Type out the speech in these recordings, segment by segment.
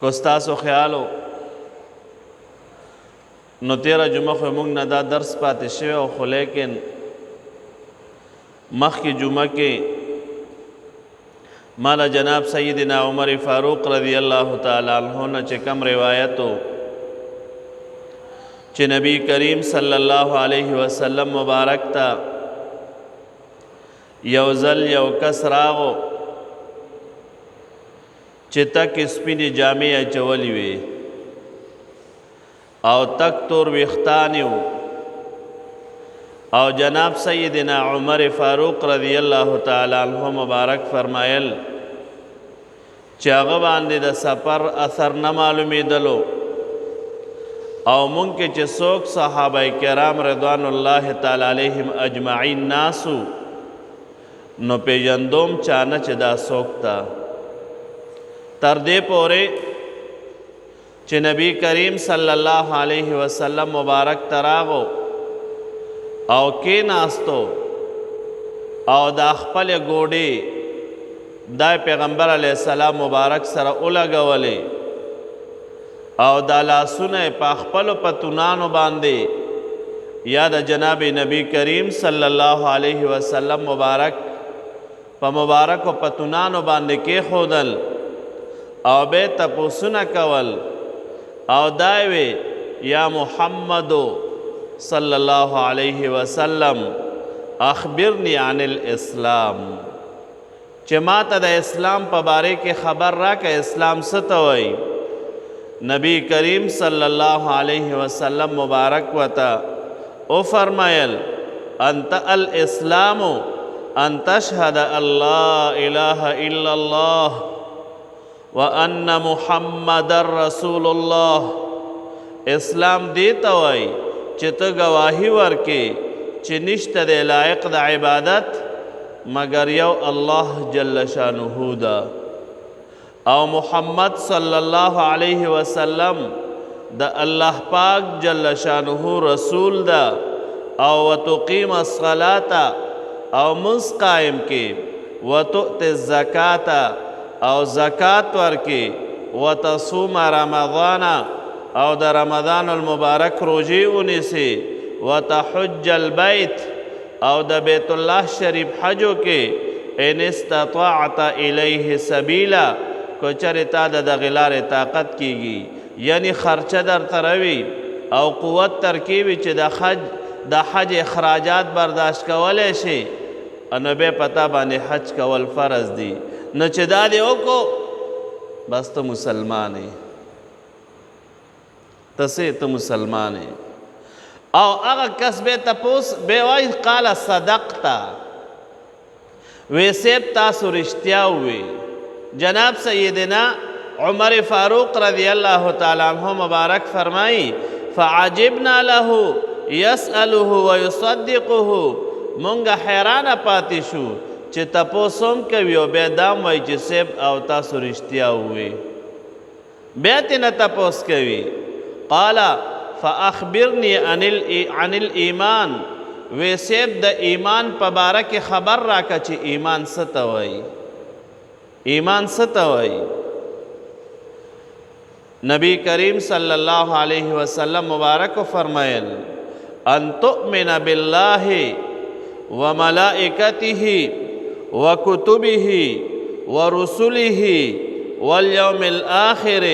که ستاسو خیال و نو تیره جمعه خو موږ نه دا درس پاتې شوی او خو لیکن مخکې جمعه کې مالا جناب سیدنا عمر فاروق رضی الله تعالی عنہ نه چې کوم روایت و چې نبی کریم صلی الله علیه وسلم مبارک ته یو ځل یو کس راغو چې تکې سپینې جامې اچولې وې او تک تور ویښتان یې وو او جناب سیدنا عمر فاروق رضی الله تعالی عنہ مبارک فرمایل چې هغه باندې د سفر اثر نه معلومېدلو او مونږ کې چې څوک صحابه کرام رضوان الله تعالی علیهم اجمعین ناسو نو پیژندوم چانه چې دا څوک ده. تر دې پورې چې نبی کریم صلی الله علیه وسلم مبارک ته راغو او کېناستو او دا خپل ګوډې دا پیغمبر علیه السلام مبارک سره ولګولې او دا لاسونه په خپلو پتونانو باندې یا د جناب نبی کریم صلی الله علیه وسلم مبارک په مبارکو پتونانو باندې کېښودل او به تپوسونه کول او دا وی یا محمد صلی الله علیه وسلم اخبرنی عن الاسلام، چې ماته د اسلام په باره کې خبر راکه، اسلام څه ته وایي؟ نبی کریم صلی الله علیه وسلم مبارک وته او فرمایل انت الاسلام ان تشهد الله اله الا الله وان محمد رسول الله. اسلام دې ته وایي چې ته ګواهي ورکې چې نشته دی لایق د عبادت مګر یو الله جل شانه ده، او محمد صلی الله علیه وسلم د الله پاک جل شانه رسول ده، او وتقیم الصلاة او منځ قائم کې، وتؤت الزکاة او زکات ورکې، وتصوم رمضان او د رمضان المبارک روژې ونیسې، وتحج البیت او د بیت الله شریف حج وکې، ان استطعت الیه سبیلا که چېرې تا د دغې لارې طاقت کیږي، یعنی خرچه درته روي او قوت ترکې وي چې د حج اخراجات برداشت کولی شي، نو بیا په تا باندې حج کول فرض دي. نو چې دا دې وکړو بس ته مسلمان یې، ته څه ته مسلمان یې. او هغه کس به تپوس به وایي قال صدقته، وی صیب تاسو رښتیا ووی. جناب سیدنا عمر فاروق رضی الله تعالی عنہ مبارک فرمایي فعجبنا له يسأله ويصدقه، مونږ حیرانه پاتې شو چې تپوس هم کوي او بیا دا هم وایي چې صیب او تاسو رښتیا ووی، بیا ترې نه تپوس کوي. قال فأخبرني عن الایمان، وی صیب د ایمان په باره کې خبر راکه چې ایمان څه ته وایي، ایمان څه ته وایي. نبی کریم صلی الله علیه وسلم مبارک فرمایل ان تؤمن بالله وملائکته وکتبه ورسله واليوم الآخر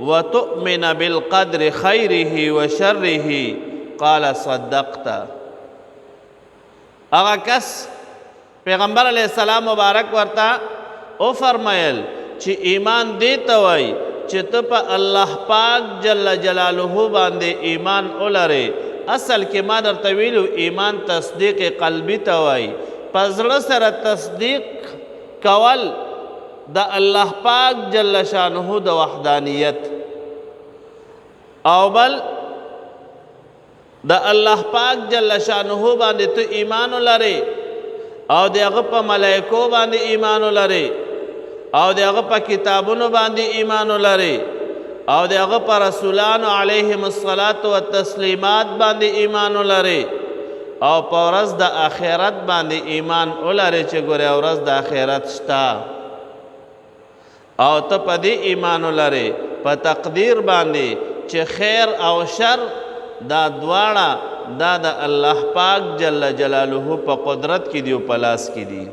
وتؤمن بالقدر خيره وشره. قال صدقت. هغه کس پیغمبر علیه السلام مبارک ورته او فرمایل چې ایمان دې ته وایي چې ته په الله پاک جل جلاله باندې ایمان ولرې. اصل کې ما درته ویلو ایمان تصدیق قلبي ته وایي، په زړه سره تصدیق کول د الله پاک جل شانه د وحدانیت، او بل د الله پاک جل شانه باندې ته ایمان ولرې، او د هغه په ملائکو باندې ایمان ولرې، او د هغه په کتابونو باندې ایمان ولرې، او د هغه په رسولانو علیهم الصلاة والتسلیمات باندې ایمان ولرې، او په ورځ د آخرت باندې ایمان ولرې چې ګورې ورځ د آخرت شته، او ته په دې ایمان ولرې په تقدیر باندې چې خیر او شر دا دواړه دا د الله پاک جل جلاله په قدرت کې دی او په لاس کې دي.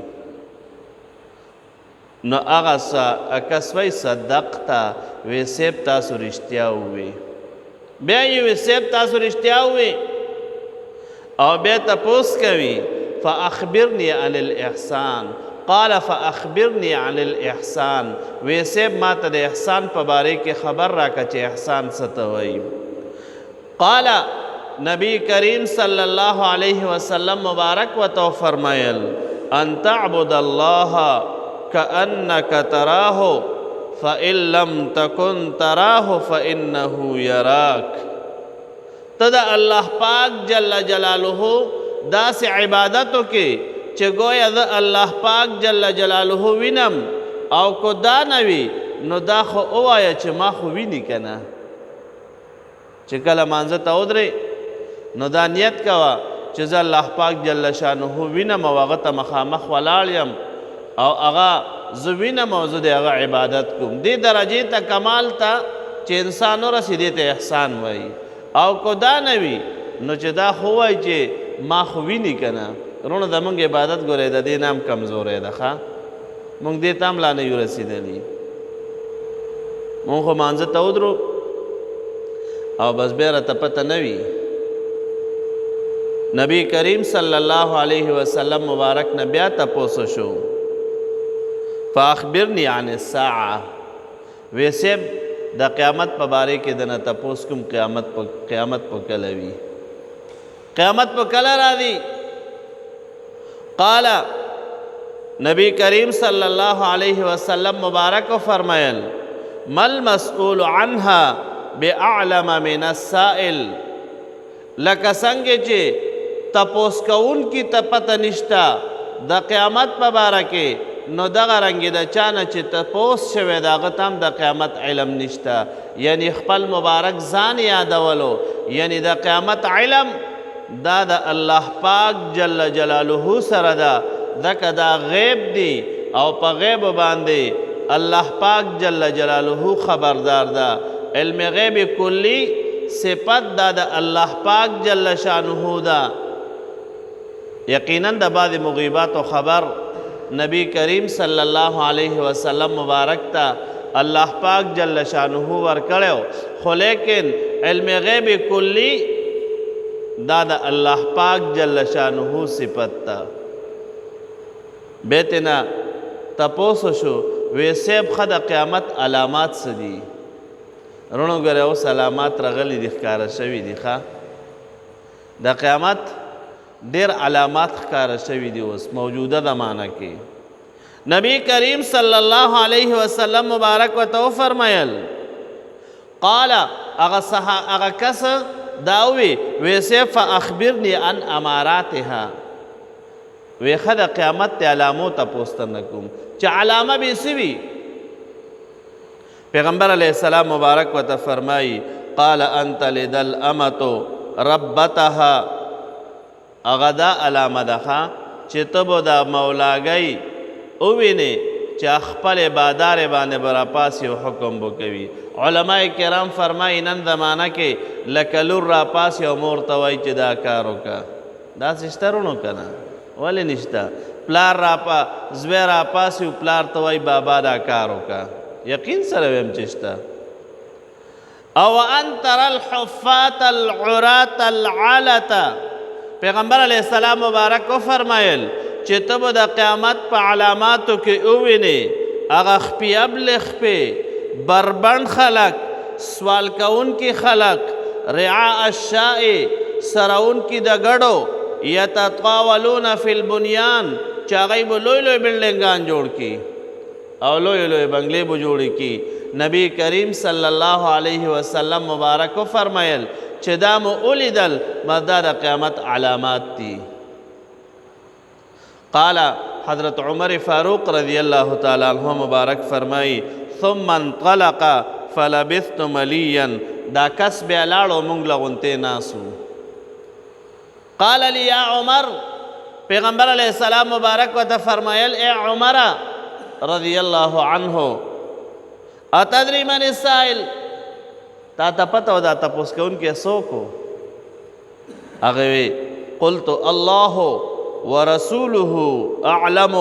نو هغه کس وایي صدقت، وی صیب تاسو رښتیا ووی. بیا یې وی صیب تاسو رښتیا ووی، او بیا تپوس کوي فاخبرني عن الاحسان، قال فاخبرني عن الاحسان، وی صیب ما ته د احسان په باره کې خبر راکړه چې احسان څه ته وایي. قال نبی کریم صلی الله علیه وسلم مبارک ورته وفرمایل ان تعبد الله كأنك تراه فإن لم تكن تراه فإنه يراك. ته د الله پاک جل جلاله داسې عبادت وکړې چې ګویا زه الله پاک جل جلاله وینم، او که دا نه وي نو دا خو ووایه چې ما خو ویني که نه. چې کله مانځه ته ودرې نو دا نیت کوه چې زه الله پاک جل شانه وینم او هغه ته مخامخ ولاړ یم او هغه زه وینم او زه د هغه عبادت کوم. دې درجې ته کمال ته چې انسان ورسي دې ته احسان وایي. او که دا نه وي نو چې دا خو وایي چې ما خو ویني که نه. وروڼه زموږ عبادت ګورئ د دې نام کمزوری ده، ښه موږ دې ته هم لا نه یو رسېدلي. موږ خو مانځه ته ودرو او بس بیا راته پته نه وي. نبی کریم صلی الله علیه وسلم مبارک نه بیا تپوس شو فاخبرني عن الساعة، وی صیب د قیامت په باره کې دنه تپوس کوم، قیامت په کله وي، قیامت په کله راځي؟ قال نبی کریم صلی الله علیه وسلم مبارک فرمایل ما المسؤول عنها باعلم من السائل، لکه څنګه چې تپوس کوونکي ته پته نشته د قیامت په باره کې، نو دغه رنګې د چا نه چې تپوس شوی د هغه ته هم د قیامت علم نشته. یعنی خپل مبارک ځان یادولو، یعنی د قیامت علم دا د الله پاک جل جلاله سره ده، ځکه دا غیب دی او په غیب باندې الله پاک جل جلاله خبردار ده. علم غیب کلی صفت دا د الله پاک جل شانه ده. یقینا د بعضې مغیباتو خبر نبی کریم صلی الله علیه وسلم مبارک ته الله پاک جل شانه ورکړی، خو لیکن علم غیب کلی دا د الله پاک جل شانه صفت ده. بیا ترې نه تپوس شو وی صیب ښه د قیامت علامات څه دي؟ وروڼو ګورئ اوس علامات راغلي دي، ښکاره شوي دي. ښه د قیامت ډېر علامات ښکاره شوي دي اوس موجوده زمانه کې. نبی کریم صلی الله علیه وسلم مبارک ورته وفرمیل قال هغه کس دا ووی وی صیب فاخبرني عن اماراتها، وی ښه د قیامت د علامو تپوس ته نه کوم چې علامه به څه وي. پیغمبر علیه السلام مبارک ورته فرمایي قال ان تلد الامة ربتها، هغه دا علامه ده ښه چې ته به دا مولاګۍ ووینې چې خپلې بادارې باندې به راپاڅي او حکم به کوي. علما کرام فرمایي نن زمانه کې لکه لور راپاڅي او مور ته وایي چې دا کار وکړه، داسې شته وروڼو که نه؟ ولې نشته؟ پلار زوی راپاڅي او پلار ته وایي بابا دا کار وکړه، یقین سره وایم چې شته. او ان تر الحفاة العراة العالة، پیغمبر علیه السلام مبارک وفرمایل چې ته به د قیامت په علاماتو کې ووینې هغه خپې ابلې خپې، بربنډ خلک، سوال کوونکي خلک، رعاء الشاء، سروونکي د ګډو، یتطاولون فی البنیان، چې هغوی به لوی لوی بلډینګان جوړ کړي او لوی لوی بنګلې به جوړې کړي. نبی کریم صلی الله علیه وسلم مبارک وفرمایل چې دا مو ولیدل بس دا د قیامت علامات دي. قال حضرت عمر فاروق رضی الله تعالی عنہ مبارک فرمایي ثم انطلق فلبثت مليا، دا کس بیا لاړو مونږ له غونتې ناست وو. قال لي یا عمر، پیغمبر علیه السلام مبارک ورته فرمایل ای عمر رضی الله عنه اتدری من السائل، تا ته پته وه دا تپوس کوونکی څوک و؟ هغه وی قلت الله ورسوله اعلم،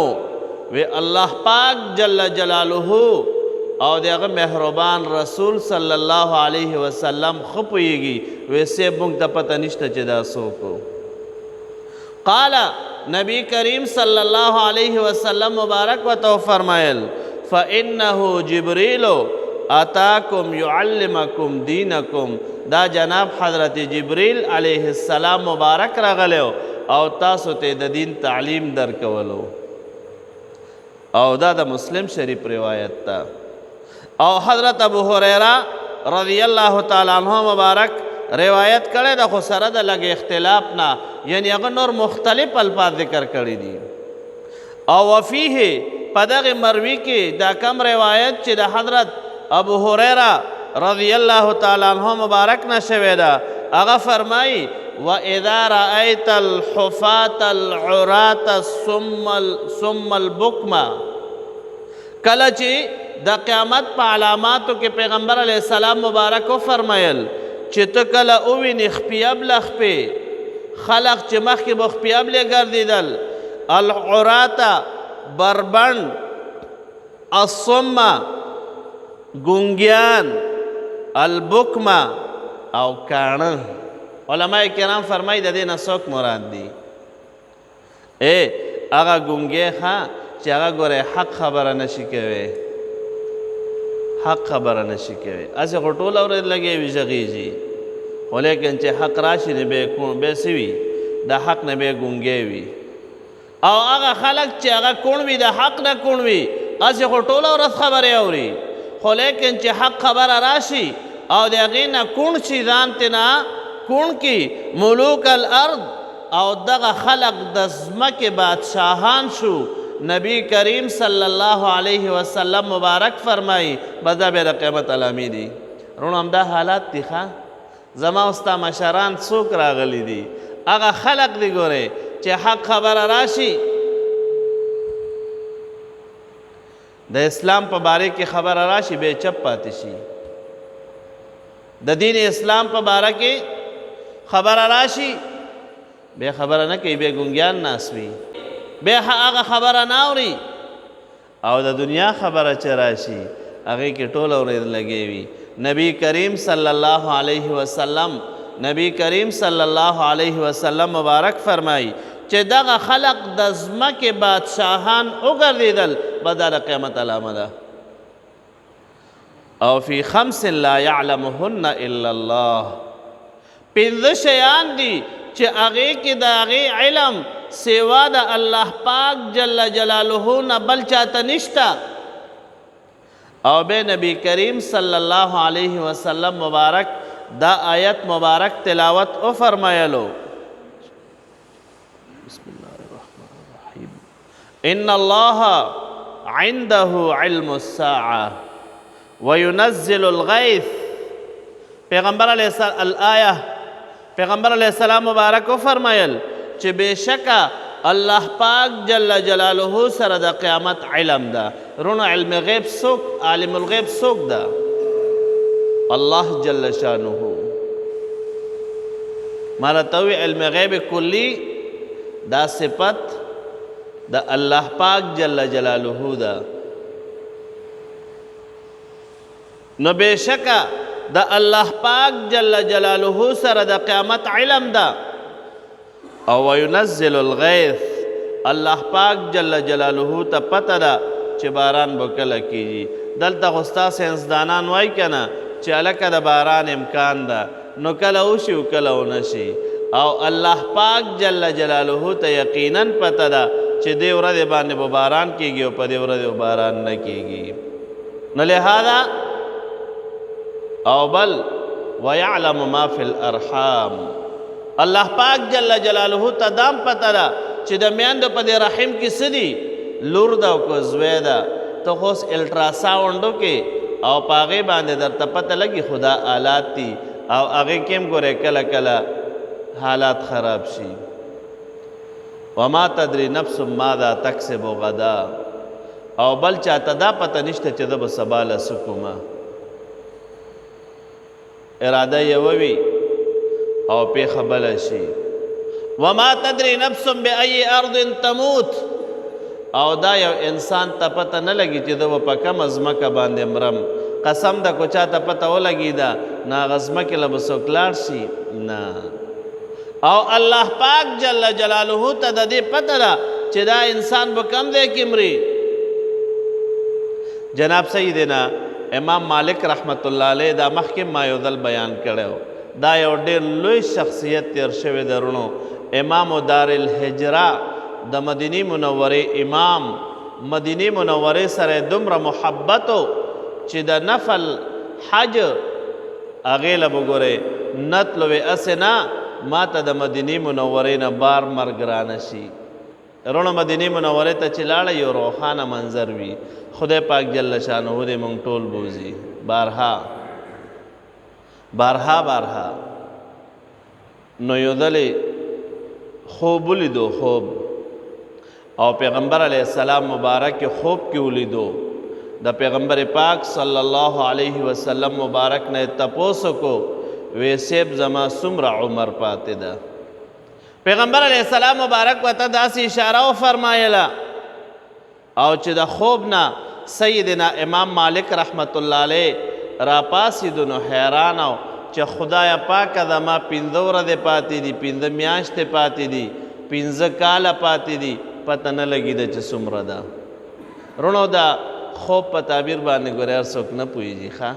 وی الله پاک جل جلاله او د هغه مهربان رسول صلی الله علیه وسلم ښه پوهېږي. وی صیب موږ ته پته نشته چې دا څوک و. قال نبی کریم صلی الله علیه وسلم مبارک ورته وفرمایل فانه جبریل اتاکم یعلمکم دینکم، دا جناب حضرت جبریل علیه السلام مبارک راغلی او تاسو ته د دین تعلیم درکولو. او دا د مسلم شریف روایت ده. او حضرت ابو هریره رضی الله تعالی عنہ مبارک روایت کړی ده، خو سره د لږ اختلاف نه، یعنی هغه نور مختلف الفاظ ذکر کړي دي. او وفیه په دغه مروي کې دا کم روایت چې د حضرت ابو هریره رضی الله تعالی عنہ مبارک نه شوی ده، هغه فرمایي وَإِذَا رَأَيْتَ الْحُفَاةَ الْعُرَاةَ الصُّمَّ الْبُكْمَ، کله چې د قیامت په علاماتو کې پیغمبر علیه السلام مبارک وفرمایل چې ته کله ووینې خپیبله خپې خلق چې مخکې به خپیبلې ګرځېدل، العراته بربنډ، الصم ګونګیان، البکمه او کاڼه. علماء کرام فرمایي د دې نه څوک مراد دي؟ ای هغه ګونګی ښه چې هغه ګوره حق خبره نشي کوي، حق خبره نشي کوي، هسې خو ټوله ورځ لګی وي ږغېږي، خو لیکن چې حق راشي نو بیا بیا څه وي، د حق نه بیا ګونګی وي. او هغه خلک چې هغه کوڼ وي، د حق نه کوڼ وي، هسې خو ټوله ورځ خبرې اوري، خو لیکن چې حق خبره راشي او د هغې نه کوڼ شي، ځان ترې نه کوڼ کړي، ملوک الارض، او دغه خلق د ځمکې بادشاهان شو. نبی کریم صلی الله علیه وسلم مبارک فرمایي بس دا بیا د قیامت علامې دي. وروڼو همدا حالات دي. ښه زما او ستا مشران څوک راغلي دي؟ هغه خلق دي ګورې چې حق خبره راشي، د اسلام په باره کې خبره راشي بیا چپ پاتې شي، د دین اسلام په باره کې خبره راشي بیا خبره نه کوي، بیا ګونګیان ناست وي، بیا هغه خبره نه اوري. او د دنیا خبره چې راشي هغې کې ټوله ورځ لګی وي. نبی کریم صلی الله علیه وسلم، نبی کریم صلی الله علیه وسلم مبارک فرمایي چې دغه خلق د ځمکې بادشاهان وګرځېدل، به دا د قیامت علامه ده. او فی خمس لا یعلمهن الا الله، پنځه شیان دي چې هغې کې د هغې علم سوا د الله پاک جل جلاله نه بل چاته نشته. او به نبی کریم صلی الله علیه وسلم مبارک دا آیت مبارک تلاوت او فرمایلو، بسم الله الرحمن الرحیم، ان الله عنده علم الساعة وينزل الغيث. پیغمبر علیه السلام الآیه، پیغمبر علیه السلام مبارک وفرمایل چې بېشکه الله پاک جل جلاله سره د قیامت علم ده. رونو علم غیب څوک، عالم الغیب څوک ده؟ الله جل شانه. ما راته ووایي علم غیب کلی دا صفت د الله پاک جل جلاله ده. نو بېشکه د الله پاک جل جلاله سره د قیامت علم ده. او وینزل الغیث، الله پاک جل جلاله ته پته ده چې باران به کله کیږي. دلته خو ستا ساینسدانان وایي که نه چې هلکه د باران امکان ده، نو کله وشي او کله ونه شي. او الله پاک جل جلاله ته یقینا پته ده چې دې ورځې باندې به باران کیږي او په دې ورځې به باران نه کیږي. نو لهذا او بل ویعلم ما فی الارحام، الله پاک جل جلاله ته دام پته ده چې د میندو په دې رحم کې څه دي، لور ده او که زوی ده. ته خو اوس الټراساونډ وکړې او په هغې باندې درته پته لګي، خو دا آلات دي او هغې کې هم ګورې کله کله حالات خراب شي. وما تدري نفس ماذا تکسب غدا، او بل چاته دا پته نشته چې زه به سبا له څه کوم. اراده یوه وي او پېښه بله شي. وما تدري نفس بأي ارض تموت، او دا یو انسان ته پته نه لګي چې زه به په کومه ځمکه باندې مرم. قسم ده که چا ته پته ولګېده نو هغه ځمکې له به څوک لاړ شي؟ نه. او الله پاک جل جلاله ته د دې پته ده چې دا انسان به کوم ځای کې مري. جناب سیدنا امام مالک رحمت الله علیه دا مخکې ما یو ځل بیان کړی، دا یو ډېر لوی شخصیت تیر شوی د وروڼو، امام دار الهجره د مدینې منورې امام، مدینې منورې سره دومره محبت چې د نفل حج هغې له به ګورئ نه تلو، وې هسې نه ما ته د مدینې منورې نه بار مرګ رانه شي. وروڼو مدینې منورې ته چې لاړه یو روښانه منظر وي، خدای پاک جل شانه دې مونږ ټول بوځي بارها بارها بارها. نو یو ځلې خوب ولیدو، خوب، او پیغمبر علیه السلام مبارک خوب کې ولیدو. د پیغمبر پاک صلی الله علیه وسلم مبارک نه تپوس کو، وی صیب زما څومره عمر پاتې ده؟ پیغمبر علیه السلام مبارک ورته داسې اشاره وفرمایله، او چې د خوب نه سیدنا امام مالک رحمت الله علیه راپاڅېدو نو حیران و چې خدایه پاکه زما 5 ورځې پاتې دي، 5 میاشتې پاتې دي، 5 کاله پاتې دي، پته نه لګېده چې څومره ده. وروڼو د خوب په تعبیر باندې ګورې هر څوک نه پوهېږي. ښه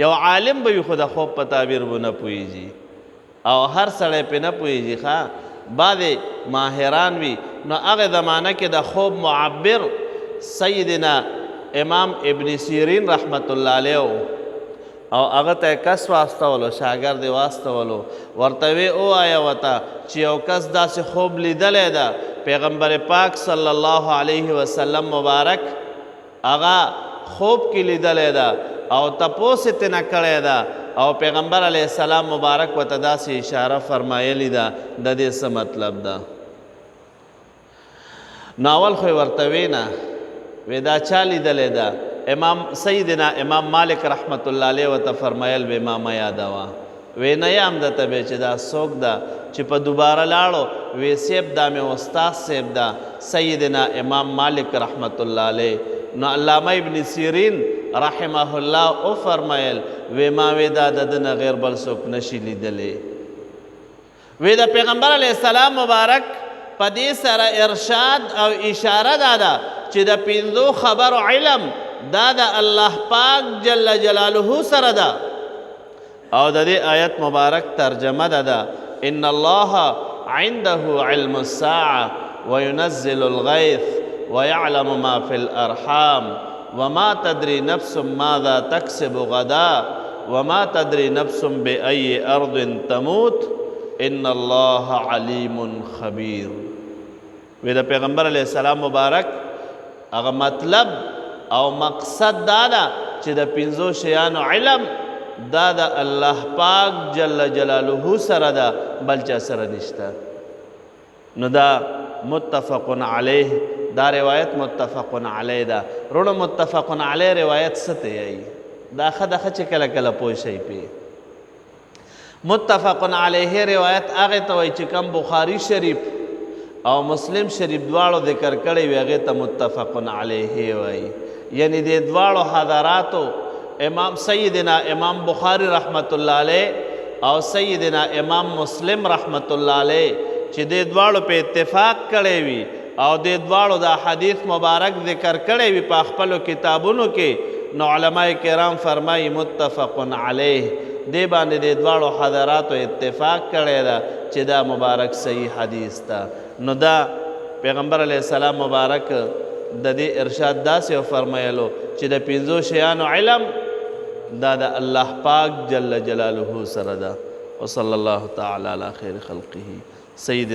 یو عالم به وي خو د خوب په تعبیر به نه پوهېږي، او هر سړی پې نه پوهېږي. ښه بعضې ماهران وي. نو هغه زمانه کې د خوب معبر سیدنا امام ابن سیرین رحمت الله علیه، او هغه ته یې کس واستولو، شاګرد یې واستولو، ورته ویې ووایه ورته چې یو کس داسې خوب لیدلی ده، پیغمبر پاک صلی الله علیه وسلم مبارک هغه خوب کې لیدلی ده او تپوس یې ترې نه کړی ده، او پیغمبر علیه السلام مبارک ورته داسې اشاره فرمایلې ده، د دې څه مطلب ده؟ نو اول خو یې ورته ویې نه وی دا چا لیدلی ده؟ امام سیدنا امام مالک رحمت الله علیه ورته فرمایل وی ما مه یادوه، وی نه یم درته به چې دا څوک ده. چې په دوباره لاړو وی صیب دا مې استاد صیب ده سیدنا امام مالک رحمت الله علیه. نو علامه ابن سیرین رحمه الله وفرمایل وی ما وی دا د ده نه غیر بل څوک نشي لیدلی. وی د پیغمبر علیه السلام مبارک په دې سره ارشاد او اشاره دا ده چې د 5 خبرو علم دا د الله پاک جل جلاله سره ده. او د دې آیت مبارک ترجمه ده ده ان الله عنده علم الساعة وينزل الغيث ويعلم ما في الأرحام وما تدري نفس ماذا تكسب غدا وما تدري نفس بأي أرض تموت ان الله عليم خبير. وی د پیغمبر علیه السلام مبارک هغه مطلب او مقصد دا ده چې د 5 شیانو علم دا د الله پاک جل جلاله سره ده، بل چا سره نشته. نو دا متفق علیه، دا روایت متفق علیه ده. وروڼو متفق علیه روایت څه ته وایي؟ دا ښه ده ښه چې کله کله پوه شئ پې. متفق علیه روایت هغې ته وایي چې کوم بخاري شریف او مسلم شریف دواړو ذکر کړی وي هغې ته متفق علیه وایي. یعنی دې دواړو حضراتو امام سیدنا امام بخاری رحمت الله علیه او سیدنا امام مسلم رحمت الله علیه چې دې دواړو په اتفاق کړی وي او دې دواړو دا حدیث مبارک ذکر کړی وي په خپلو کتابونو کې، نو علماء کرام فرمایي متفق علیه، دې باندې دې دواړو حضراتو اتفاق کړی ده چې دا مبارک صحیح حدیث ده. نو دا پیغمبر علیه السلام مبارک د دې ارشاد داسې وفرمایلو چې د 5 شیانو علم دا د الله پاک جل جلاله سره ده. وصلی الله تعالی علی خیر خلقه سید